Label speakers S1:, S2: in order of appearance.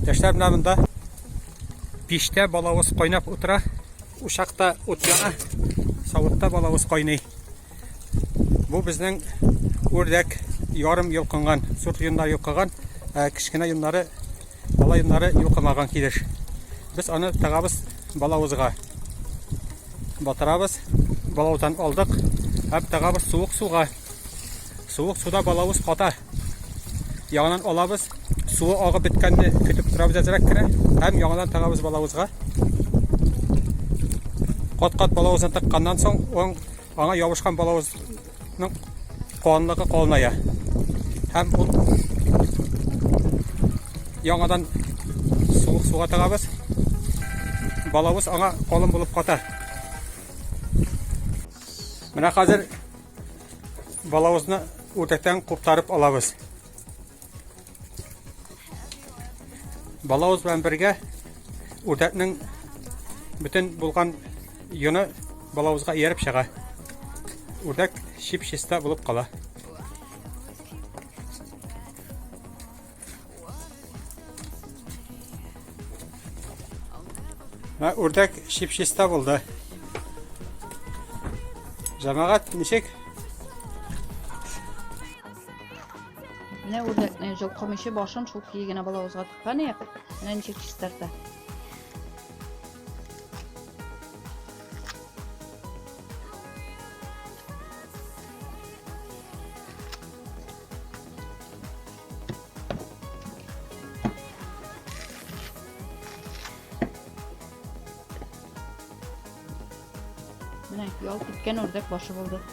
S1: Яшьләр менә монда пиштә балавыз кайнап утыра. Учакта ут яна, савытта балавыз кайный. Бу безнең үрдәк ярым йолкынган, зур йоннар йолкыган, ә кечкенә йоннары, бала йоннары йолкымаган килеш. Без аны тыгабыз балавызга. Батырабыз, балавыздан алдык һәм тыгабыз суык суга. Суык суда балавыз ката. Яңадан алабыз, суы агып беткәнне көтеп торабыз әзрәк кенә һәм яңадан тыгабыз балавызга. Кат-кат балавызны тыкканнан соң, он аңа ябышкан балавызның калынлыгы калыная. Һәм ул яңадан суык суга тыгабыз. Балавыз аңа калын булып ката. Менә хәзер Балавызны үрдәктән куптарып алабыз. Балавыз белән бергә үрдәкнең бөтен булган йоны балавызга ияреп чыга. Үрдәк чип-чиста булып кала. Менә үрдәк чип-чиста булды. Җәмәгать ничек?
S2: Менә үрдәкне җылкымыйча башын шул көе генә балавызга тыккан идек. Менә ничек чистарта. Менә ялт иткән үрдәк башы булды.